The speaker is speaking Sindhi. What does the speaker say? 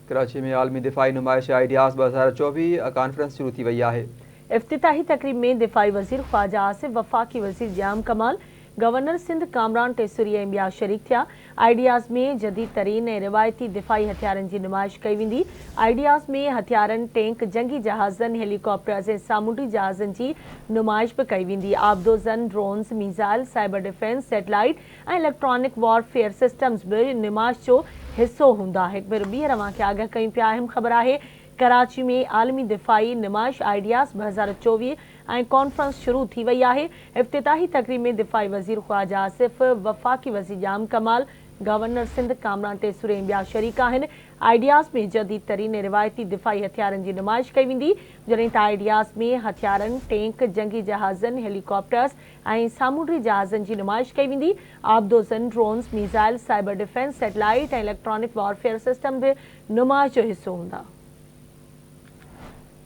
ڪراچي ۾ عالمي دفاعي نمائش آئيڊياز 2024 ڪانفرنس شروع ٿي وئي آهي. افتتاحي تقريب ۾ دفاعي وزير خواجه آصف، وفاقي وزير ڄام ڪمال، گورنر سنڌ ڪامران ٽيسوري ۽ ٻيا شريڪ ٿيا. آئيڊياز ۾ جديد ترين ۽ روايتي دفاعي هٿيارن جي نمائش ڪئي ويندي. آئيڊياز ۾ هٿيارن، ٽينڪ، جنگي جهازن، هيلي ڪاپٽرز ۽ سامونڊي جهازن جي نمائش به ڪئي ويندي. آبدوزن، drones, missile, cyber defence, satellite ۽ electronic warfare systems به نمائش جو حصو هوندا. هڪ ڀيرو ٻيهر اوهان کي آگاهه ڪيون پيا اهم خبر آهي ڪراچي ۾ عالمي دفاعي نمائش آئيڊياز 2024 ۽ ڪانفرنس شروع ٿي وئي آهي. افتتاحي تقريب ۾ دفاعي وزير خواجه آصف، وفاقي وزير ڄام ڪمال، گورنر سنڌ ڪامران ٽيسوري ۽ ٻيا شريڪ آهن. آئيڊياز ۾ جديد ترين ۽ روايتي دفاعي هٿيارن جي نمائش ڪئي ويندي، جڏهن ته آئيڊياز ۾ هٿيارن، ٽينڪ، جنگي جهازن، هيلي ڪاپٽرز ۽ سامونڊي جهازن جي نمائش ڪئي ويندي. آبدوزن، drones, missile, cyber defence, satellite ۽ electronic warfare system به نمائش جو حصو هوندا.